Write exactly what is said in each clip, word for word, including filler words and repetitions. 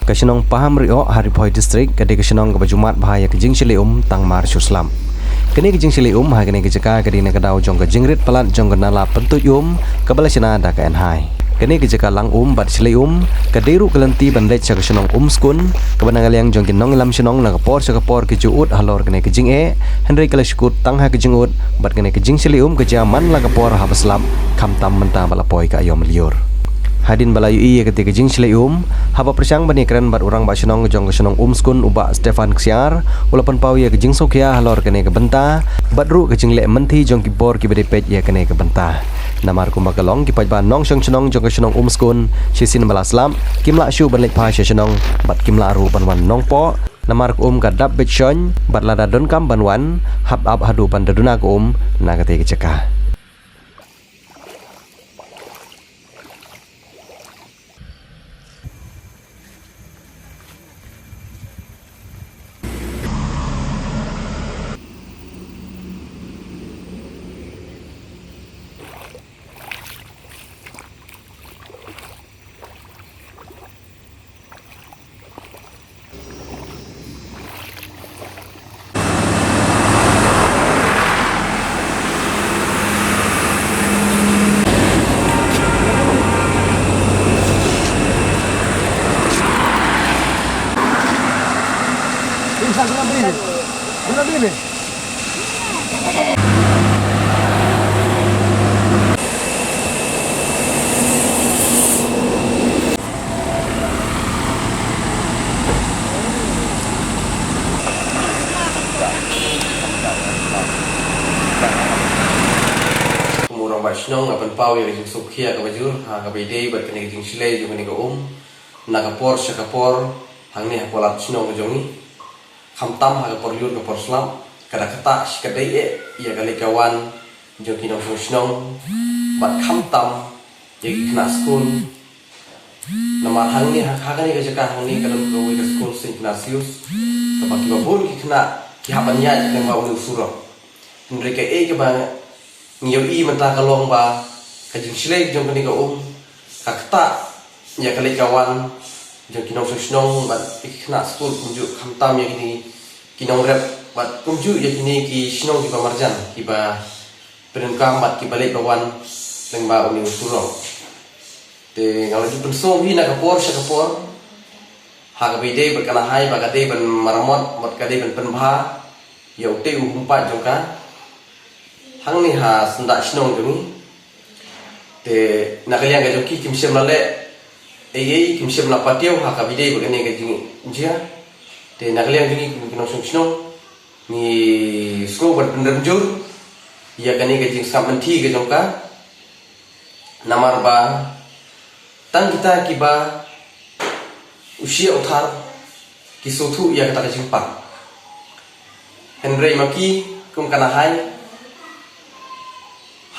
Ka shnong Pahamrioh ha Ri Bhoi District ka dei ka shnong kaba ju mad bha ïa ka jingshlei um tang mar shu slap. Kane ka jingshlei um ha kane ka jaka ka dei na ka daw jong ka jingrit palat jong ka nala pyntuid um kaba la shna da ka N-hai. Kane ka jaka lang um bad shlei um ka dei ruh ka lynti ban leit sha ka shnong Umskun, kaba na ka liang jong ki nongïalam shnong na ka por sha ka por ki ju ud halor kane ka jingeh, hynrei ka la shu kut tang ha ka jingud bad kane ka jingshlei um ka jia man la ka por haba slap, khamtam mynta ba la poi ka aïom lyiur. Hadien ba la ïohi ïa kata ka jingshlei um, haba pyrshang ban ïakren bad u rangbah shnong jong ka shnong Umskun, u Bah Stephan Ksiar, u la pynpaw ïa ka jingsngewkhia halor kane ka bynta bad ruh ka jingleh mynthi jong ki bor kiba dei peit ïa kane ka bynta. Namar kumba ka long, ki paidbah nongshong shnong jong ka shnong Umskun, shisien ba la slap, kim lah shuh ban leit phai sha shnong bad kim lah ruh ban wan nongpoh, namar ka um ka dap beit shon bad lada donkam ban wan, hap ap haduh ban da duna ka um na katei ka jaka. Kum u rangbah shnong nga pynpaw ïa ka jingsngewkhia kaba jur ha kaba ïadei bad kane ka jingshlei jong kane ka um. Na ka por sha ka por hangne ha palat shnong ka jong ngi, khamtam ha ka por lyiur ka por slap, ka da ktah shikatdei eh ïa ka leit ka wan jong ki nongshong shnong bad khamtam ïa ki khynnah skul. Namar hangne ha, ha kane ka jaka hangne ka don kawei ka skul Saint Ignatius, kaba kiba bun ki khynnah ki hap ban ïaid lyngba une u surok. Hynrei kaei kaba ngi ïohi mynta ka long ba ka jingshlei jong kane ka um ka ktah ïa ka leit ka wan jong ki nongshong shnong bad ïa ki khynnah skul, kumjuh khamtam ïa kine ki nongrep bad kumjuh ïa kine ki shnong kiba marjan kiba pyndonkam bad kiba leit ba wan lyngba une u surok. Te nga la ju pynsngew hi na ka por sha ka por ha kaba ïadei bad ka N-hai ba ka dei ban maramot bad ka dei ban pynbha ïa utei u humpait jong ka hangne ha syndah shnong jong ngi. Te na ka liang ka jong ki kim shym la leh ei ei, kim shym la patiaw ha kaba ïadei bad kane ka jingjia. Te na ka liang jong ngi kum ki nongshong shnong ngi sngew ban pynrem jur ïa kane ka jingsngap mynthi ka jong ka. Namar ba tang kita kiba u shyiap u thar ki sngewthuh ïa kata ka jingpang. Hynrei ma ki kum ka N-hai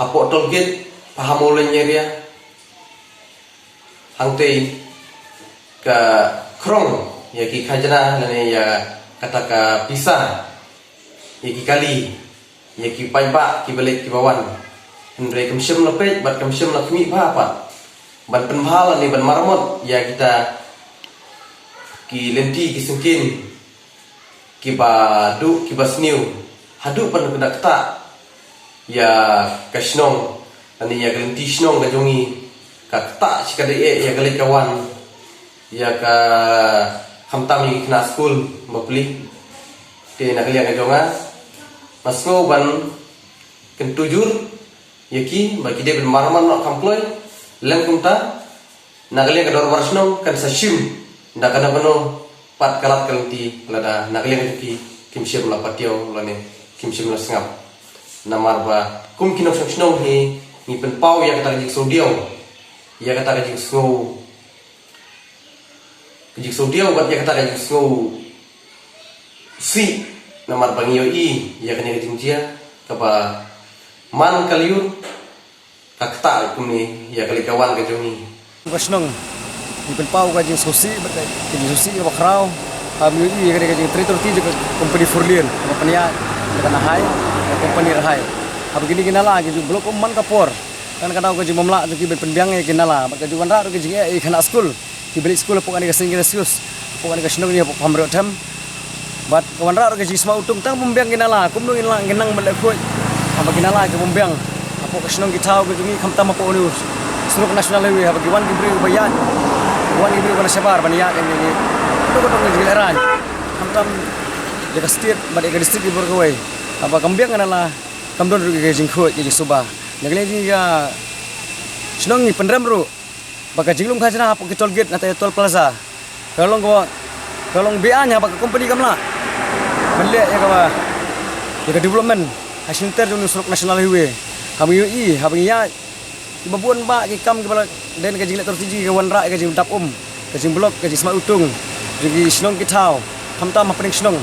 hapoh toll gate Pahamrioh area, hangtei ka khrong ïa ki khajna lane ïa kata ka pisa ïa ki kali, ïa ki paidbah kiba leit kiba wan. Hynrei kam shym la peit bad kam shym la khmih bha pat ban pynbha lane ban maramot ïa kita ki lynti ki syngkien kiba duh kiba sniew haduh ban da ktah ïa ka shnong lane ïa ka lynti shnong ka jong ngi, ka ktah shikatdei eh ïa ka leit ka wan, ïa ka khamtam ïa ki khynnah skul bapli. Te na ka liang ka jong nga, nga sngew ban kyntu jur ïa ki ba ki dei ban maramot noh kham kloi. Lem kumta na ka liang ka dorbar shnong kan sa shim da kano kano pat ka lad ka lynti lada na ka liang ka jong ki kim shym la patiaw lane kim shym la sngap. Namar ba kum ki nongshong shnong hi ngi pynpaw ïa kata ka jingsngewdiaw, ïa kata ka jingsngew ka jingsngewdiaw bad ïa kata ka jingsngewsih. Namar ba ngi ïohi ïa kane ka jingjia kaba man ka lyiur ka ktah kumne ïa ka leit ka wan ka jong ngi. Ka shnong ngi pynpaw ka jingsngewsih bad ka jingsngewsih kaba khraw ha ba ngi ïohi ïa kane ka jingtrei torti jong ka company Four Lane kaba pynïaid da ka N-hai, ka company N-hai. Haba kine ki nala ki ju block um man ka por. Kan ka daw ka jingbymlah jong ki ban pynbiang ïa ki nala bad ka ju wanrah ruh ka jingeh ïa ki khynnah skul kiba leit skul hapoh kane ka Saint Ignatius. Hapoh kane ka shnong ïa hapoh Pamriot Them. Bad ka wanrah ruh ka jingsma utung tang bym biang ki nala kumno ngin lah ngin nang ban leh khuid. Haba ki nala ki bym biang hapoh ka shnong ki thaw ka jong ngi khamtam hapoh une u surok National Highway haba ki wan ki briew ba ïaid, ki wan ki briew ba na shabar ban ïaid ïa ngi. Haduh ka dong ka jinglehraiñ khamtam ïa ka state bad ïa ka district ki bor kawei. Haba kam biang ka nala kam don ruh ka jingkhuid ka jingsuba. Na ka liang jong ka shnong ngi pynrem ruh ba ka jinglum khajna hapoh ki toll gate na ka toll plaza ka long ka, ka long beaiñ haba ka company kam lah ban leh ïa ka ba ïa ka development ha shnong ter jong u surok National Highway. Haba ngi ïohi haba ngi ïaid kiba bun bah ki kam kiba la don ka jingleh tor tiji ka wanrah ïa ka jingdap um, ka jingblock, ka jingsma utung jong ki shnong ki thaw. Khamtam hapdeng shnong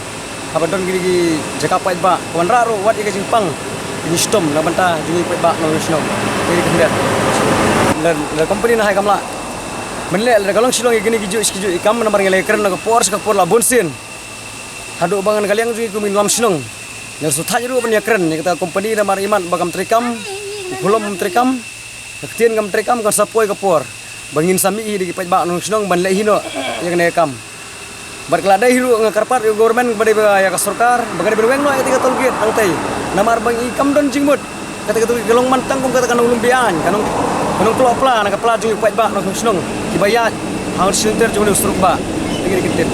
haba don ki, ki jaka paidbah ka wanrah ruh wat ïa ka jingpang ka jingshitom na ka bynta jong ki paidbah nong shnong. Ïa ki khyndiat la, la company na hai kam lah ban leh, la ka long shnong ïa kine ki juh ki juh ki kam namar ngi la ïakren na ka por sha ka por la bun sien. Haduh ba ngan ka liang jong ki kum ki nongïalam shnong ngi la shu thait ruh ban ïakren ïa kata ka company namar imat ba kam treikam, u khulom kam treikam, ka ktien kam treikam, kan sa poi ka por ba ngin sa mih hi da ki paidbah nong shnong ban leh hi noh ïa kane ka kam. Bad ka la dei hi ruh nga kyrpad ïa u government ba dei ba ïa ka sorkar ba ka dei ban weng noh ïa kata ka toll gate hangtei. Namar ba ngi kam don jingmut kata ka toll gate ka long man tang kum kata ka nonglum beaiñ, ka nong, ka nongtlot pla na ka pla jong ki paidbah nong shnong kiba ïaid ha shnong ter jong u surok bah. Ïa kine ki ktien.